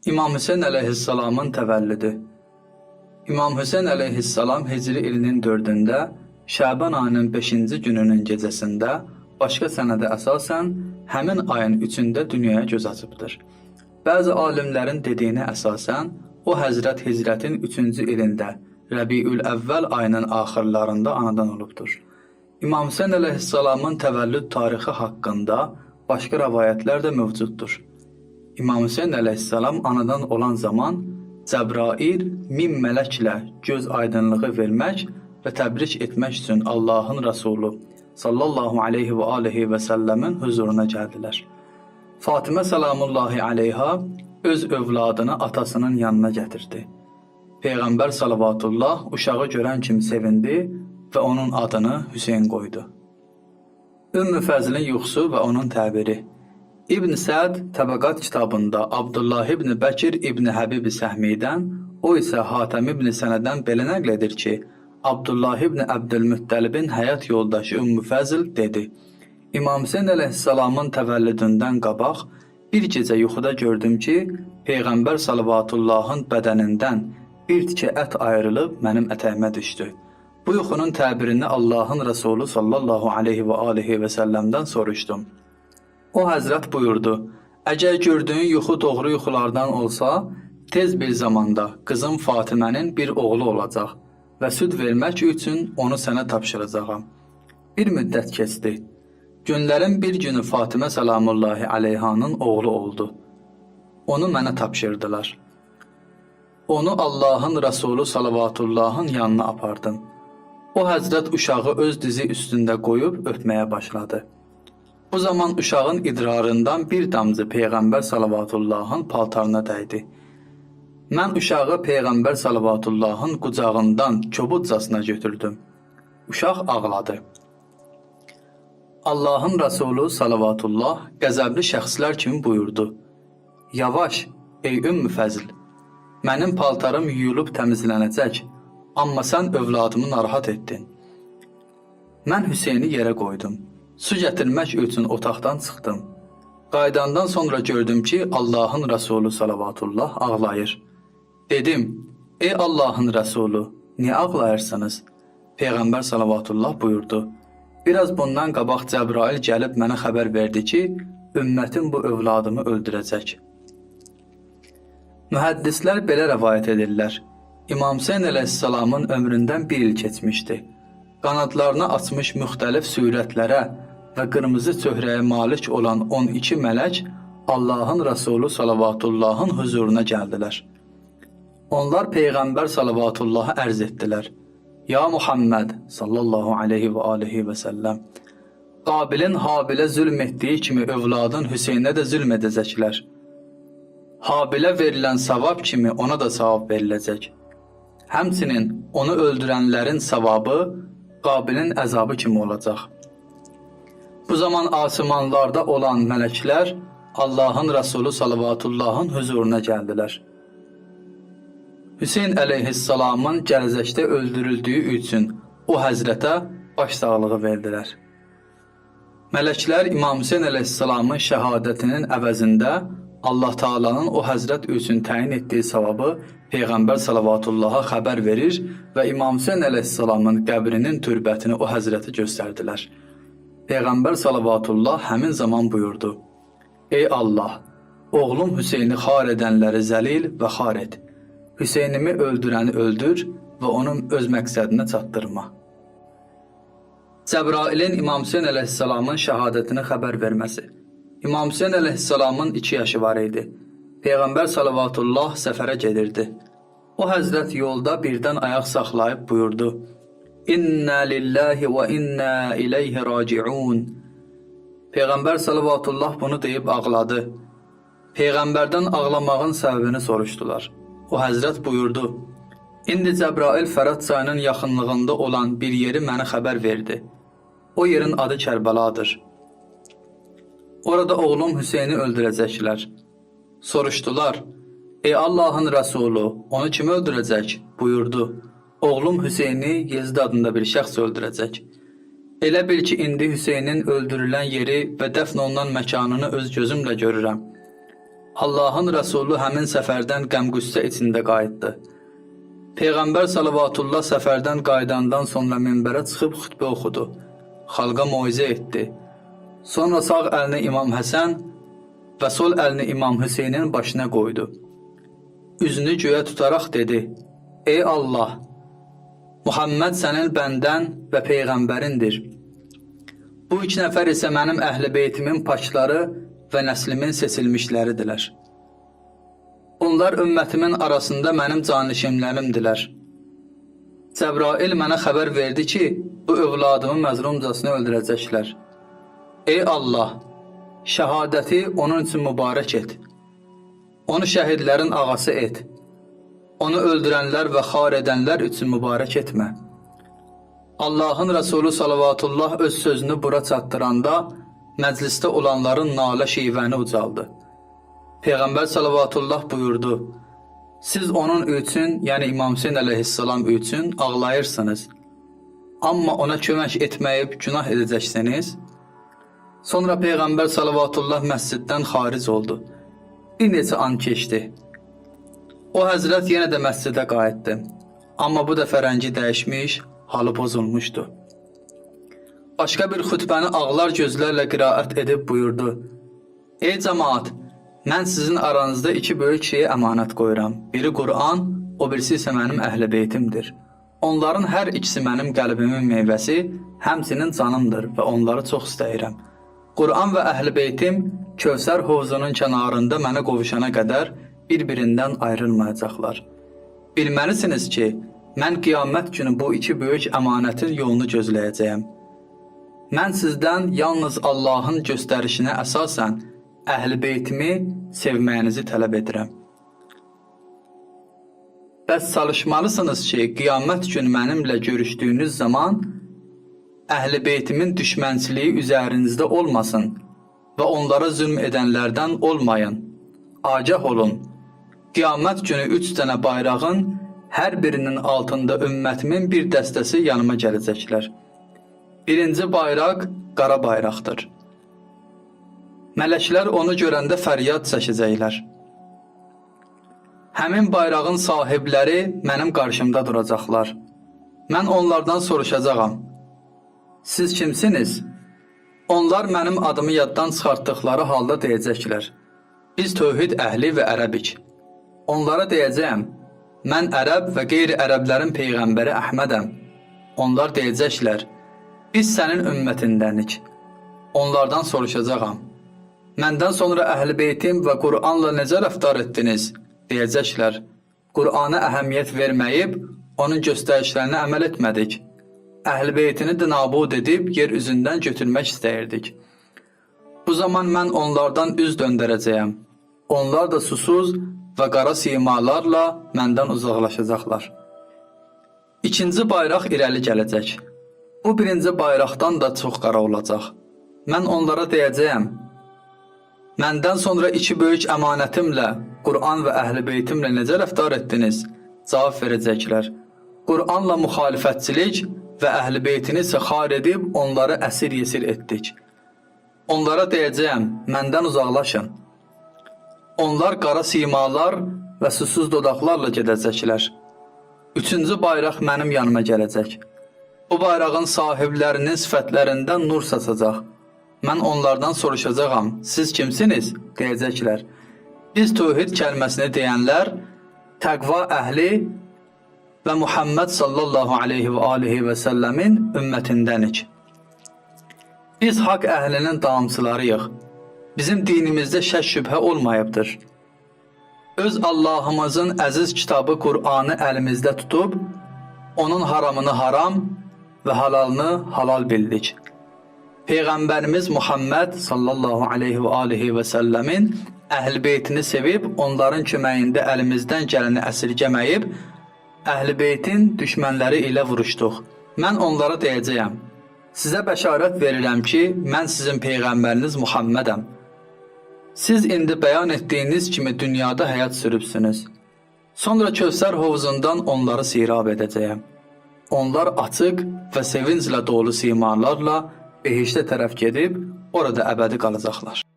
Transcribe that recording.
İmam Hüseyn əleyhissalamın təvəllüdü. İmam Hüseyn əleyhissalam Hicri ilinin 4-ündə Şaban ayının 5-ci gününün gecəsində başqa sənədə əsasən həmin ayın 3-ündə dünyaya göz açıbdır. Bəzi alimlərin dediyinə əsasən o həzrət hicrətin 3-cü ilində Rəbiül Əvvəl ayının axırlarında anadan olubdur. İmam Hüseyn əleyhissalamın təvəllüd tarixi haqqında başqa rəvayətlər də mövcuddur. İmam Hüseyn əleyhissalam anadan olan zaman Cəbrail 1000 mələklə göz aydınlığı vermək və təbrik etmək üçün Allahın Rəsulu sallallahu aleyhi və alihi və səlləmin huzuruna gəldilər. Fatimə salamullahi aleyha öz övladını atasının yanına gətirdi. Peyğəmbər salavatullah uşağı görən kimi sevindi və onun adını Hüseyn qoydu. Ümmü Fəzlin yuxusu və onun təbiri. İbn Səd Təbəqat kitabında Abdullah ibn Bəkir ibn Həbib Səhmidən, o isə Hatəm ibn Sənədən belə nəql edir ki, Abdullah ibn Əbdülmüttəlibin həyat yoldaşı Ümmü Fəzl dedi: İmam Hüseyn əleyhissalamın təvəllüdündən qabaq bir gecə yuxuda gördüm ki, Peyğəmbər salavatullahın bədənindən bir tikə ət ayrılıb mənim ətəyimə düşdü. Bu yuxunun təbirini Allahın Rəsulu sallallahu aleyhi və alihi və səlləmdən soruşdum. O həzrət buyurdu: Əgər gördüyün yuxu doğru yuxulardan olsa, tez bir zamanda qızım Fatimənin bir oğlu olacaq və süd vermək üçün onu sənə tapşıracağam. Bir müddət keçdi. Günlərin bir günü Fatimə salamullahi aleyhanın oğlu oldu. Onu mənə tapşırdılar. Onu Allahın Rəsulu salavatullahın yanına apardım. O həzrət uşağı öz dizi üstündə qoyub öpməyə başladı. Bu zaman uşağın idrarından bir damcı Peyğəmbər salavatullahın paltarına dəydi. Mən uşağı Peyğəmbər salavatullahın qucağından kobudcasına götürdüm. Uşaq ağladı. Allahın Rəsulu salavatullah qəzəbli şəxslər kimi buyurdu: Yavaş, ey Ümmü Fəzl, mənim paltarım yuyulub təmizlənəcək, amma sən övladımı narahat etdin. Mən Hüseyni yerə qoydum. Su gətirmək üçün otaqdan çıxdım. Qayıdandan sonra gördüm ki, Allahın Rəsulu salavatullah ağlayır. Dedim: Ey Allahın Rəsulu, niyə ağlayırsınız? Peyğəmbər salavatullah buyurdu: Biraz bundan qabaq Cəbrail gəlib mənə xəbər verdi ki, ümmətim bu övladımı öldürəcək. Mühəddislər belə rəvayət edirlər. İmam Hüseyn əleyhissalamın ömründən bir il keçmişdi. Qanadlarını açmış müxtəlif sürətlərə və qırmızı çöhrəyə malik olan 12 mələk Allahın Rəsulu salavatullahın huzuruna gəldilər. Onlar Peyğəmbər salavatullahı ərz etdilər: Ya Muhammed sallallahu aleyhi və alihi və səlləm, Qabilin Habilə zülm etdiyi kimi övladın Hüseynə də zülm edəcəklər. Habilə verilən savab kimi ona da savab veriləcək. Həmçinin onu öldürənlərin savabı Qabilin əzabı kimi olacaq. Bu zaman asimanlarda olan mələklər Allahın Rəsulu salavatullahın huzuruna gəldilər. Hüseyn əleyhissalamın gələcəkdə öldürüldüyü üçün o həzrətə başsağlığı verdilər. Mələklər İmam Hüseyn əleyhissalamın şəhadətinin əvəzində Allah Taala'nın o həzrət üçün təyin etdiyi savabı Peyğəmbər salavatullaha xəbər verir və İmam Hüseyn əleyhissalamın qəbrinin türbətini o həzrətə göstərdilər. Peyğəmbər salavatullah həmin zaman buyurdu: Ey Allah, oğlum Hüseyni xar edənləri zəlil və xar et. Hüseynimi öldürəni öldür və onun öz məqsədinə çatdırma. Cəbrailin İmam Hüseyn əleyhissalamın şəhadətini xəbər verməsi. İmam Hüseyn əleyhissalamın 2 yaşı var idi. Peyğəmbər salavatullah səfərə gedirdi. O həzrət yolda birdən ayaq saxlayıb buyurdu: İnna lillahi və inna ileyhi raciun. Peyğəmbər salavatullah bunu deyib ağladı. Peyğəmbərdən ağlamağın səbəbini soruşdular. O həzrət buyurdu: İndi Cəbrail Fərat çayının yaxınlığında olan bir yeri mənə xəbər verdi. O yerin adı Kərbəladır. Orada oğlum Hüseyni öldürəcəklər. Soruşdular: Ey Allahın Rəsulu, onu kim öldürəcək? Buyurdu: Oğlum Hüseyni Yezid adında bir şəxs öldürəcək. Elə bil ki, indi Hüseynin öldürülən yeri və dəfn olunan məkanını öz gözümlə görürəm. Allahın Rəsulu həmin səfərdən qəm-qüssə içində qayıtdı. Peyğəmbər salavatullah səfərdən qayıdandan sonra minbərə çıxıb xütbə oxudu. Xalqa moizə etdi. Sonra sağ əlini İmam Həsən və sol əlini İmam Hüseynin başına qoydu. Üzünü göyə tutaraq dedi: Ey Allah! Muhammed sənin bəndən və peyğəmbərindir. Bu iki nəfər isə mənim əhl-i beytimin pakları və nəslimin seçilmişləridirlər. Onlar ümmətimin arasında mənim canişinlərimdirlər. Cəbrail mənə xəbər verdi ki, bu övladımı məzlumcasına öldürəcəklər. Ey Allah! Şəhadəti onun üçün mübarək et. Onu şəhidlərin ağası et. Onu öldürənlər və xar edənlər üçün mübarək etmə. Allahın Rəsulu salavatullah öz sözünü bura çatdıranda məclisdə olanların nalə şivəni ucaldı. Peyğəmbər salavatullah buyurdu: Siz onun üçün, yəni İmam Hüseyn əleyhissalam üçün ağlayırsınız. Amma ona kömək etməyib günah edəcəksiniz. Sonra Peyğəmbər salavatullah məsciddən xaric oldu. Bir neçə an keçdi. O həzrət yenə də məscidə qayıtdı. Amma bu dəfə rəngi dəyişmiş, halı pozulmuşdu. Başqa bir xütbəni ağlar gözlərlə qiraət edib buyurdu: Ey cəmaat, mən sizin aranızda iki böyük şeyi əmanət qoyuram. Biri Qur'an, o birisi isə mənim əhl-i beytimdir. Onların hər ikisi mənim qəlbimin meyvəsi, həmçinin canımdır və onları çox istəyirəm. Qur'an və əhl-i beytim Kövsər hovuzunun kənarında mənə qovuşana qədər bir-birindən ayrılmayacaqlar. Bilməlisiniz ki, mən qiyamət günü bu iki böyük əmanətin yolunu gözləyəcəyəm. Mən sizdən yalnız Allahın göstərişinə əsasən əhl-i beytimi sevməyinizi tələb edirəm. Bəs çalışmalısınız ki, qiyamət günü mənimlə görüşdüyünüz zaman əhl-i beytimin düşmənçiliyi üzərinizdə olmasın və onlara zülm edənlərdən olmayın. Agah olun. Qiyamət günü 3 dənə bayrağın hər birinin altında ümmətimin bir dəstəsi yanıma gələcəklər. Birinci bayraq qara bayraqdır. Mələklər onu görəndə fəryad çəkəcəklər. Həmin bayrağın sahibləri mənim qarşımda duracaqlar. Mən onlardan soruşacağam. Siz kimsiniz? Onlar mənim adımı yaddan çıxartdıqları halda deyəcəklər. Biz tövhid əhli və ərəbik. Onlara deyəcəyəm, mən ərəb və qeyri-ərəblərin peyğəmbəri Əhmədəm. Onlar deyəcəklər, biz sənin ümmətindənik. Onlardan soruşacağam. Məndən sonra əhl-i beytim və Qur'anla necə rəftar etdiniz? Deyəcəklər, Qur'ana əhəmiyyət verməyib, onun göstərişlərinə əməl etmədik. Əhl-i beytini də nabud edib yer üzündən götürmək istəyirdik. Bu zaman mən onlardan üz döndərəcəyəm. Onlar da susuz və qara simalarla məndən uzaqlaşacaqlar. İkinci bayraq irəli gələcək. Bu birinci bayraqdan da çox qara olacaq. Mən onlara deyəcəyəm, məndən sonra iki böyük əmanətimlə, Qur'an və əhl-i beytimlə necə rəftar etdiniz? Cavab verəcəklər. Qur'anla müxalifətçilik və əhl-i beytini isə xar edib onları əsir yesir etdik. Onlara deyəcəyəm, məndən uzaqlaşın. Onlar qara simalar və susuz dodaqlarla gedəcəklər. Üçüncü bayraq mənim yanıma gələcək. Bu bayrağın sahiblərinin sifətlərindən nur saçacaq. Mən onlardan soruşacağam, siz kimsiniz? Deyəcəklər. Biz tövhid kəlməsini deyənlər, təqva əhli və Muhammed sallallahu aleyhi və alihi və səlləmin ümmətindənik. Biz haqq əhlinin davamçılarıyıq. Bizim dinimizdə şək şübhə olmayıbdır. Öz Allahımızın əziz kitabı Qur'anı əlimizdə tutub, onun haramını haram və halalını halal bildik. Peyğəmbərimiz Muhammed sallallahu aleyhi və alihi və səlləmin əhl-i beytini sevib, onların köməyində əlimizdən gələni əsirgəməyib, əhl-i beytin düşmənləri ilə vuruşduq. Mən onlara deyəcəyəm, sizə bəşarət verirəm ki, mən sizin peyğəmbəriniz Muhammedəm. Siz indi bəyan etdiyiniz kimi dünyada həyat sürübsünüz. Sonra Kövsər hovuzundan onları sirab edəcəyəm. Onlar açıq və sevinclə dolu simalarla behişdə tərəf gedib orada əbədi qalacaqlar.